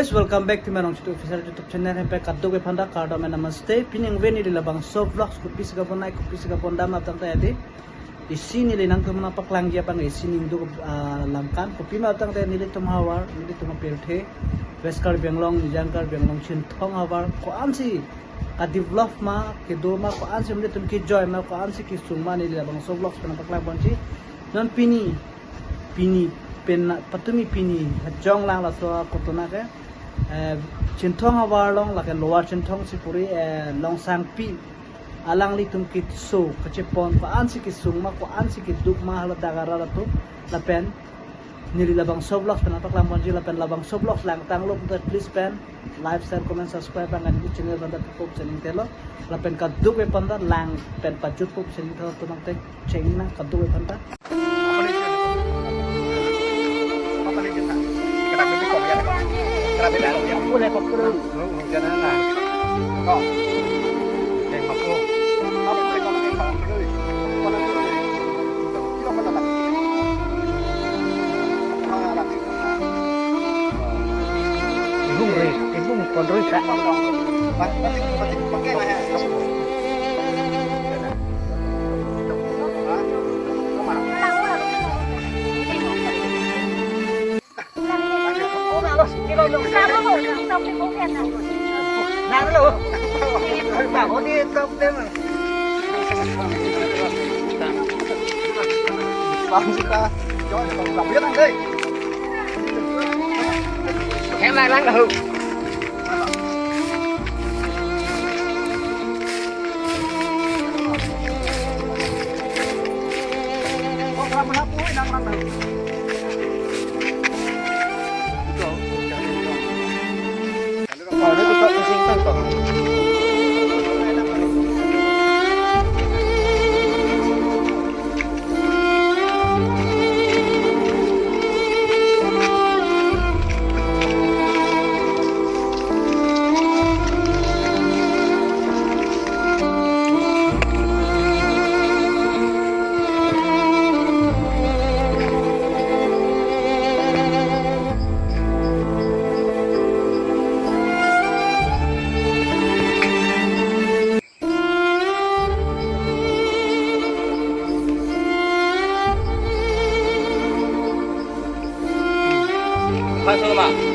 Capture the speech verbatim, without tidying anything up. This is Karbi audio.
Guys, welcome back to Marong Chitu Official YouTube channel. Hempe kadokave aphanta kardom and namaste. Pini neli labangso vlogs kopisi kabonai, kopisi kabondam aphan tangte adi. Isi neli nangtum aphan nangpaklangji abang isi ningduk, ah, langkan. Kopima tangte nelitum havar, nelitum apirthe, West Karbi Anglong, Nijang Karbi Anglong, Chinthong havar, ko-ansi kadevelop ma, kedo ma, ko-ansi nelitum kejoi ma, ko-ansi kesung ma, neli labangso vlogs pen nangpaklang ponji. Non pini, pini pen na, patumi pini, hajong lang laso kotona ke, eh, Chinthong havar along, lake Lower Chinthong si puri, eh, Longsangpi alanglitum keso kachepon, ko-ansi kesung ma, ko-ansi keduk ma, hala dak arat atum, lapen neli labangso vlogs pen nangpaklang ponji, lapen labangso vlogs langtanglo pulote please pen like, share, comment, subscribe, bang neli channel aphanta thup pusi ning telo, lapen kadokave aphanta lang pen pajut pusi ning telo, tum nangtek cheng nang kadokave aphanta. Ibung re, ibung kon re ta. Em lang lang đâu. Pasok ma.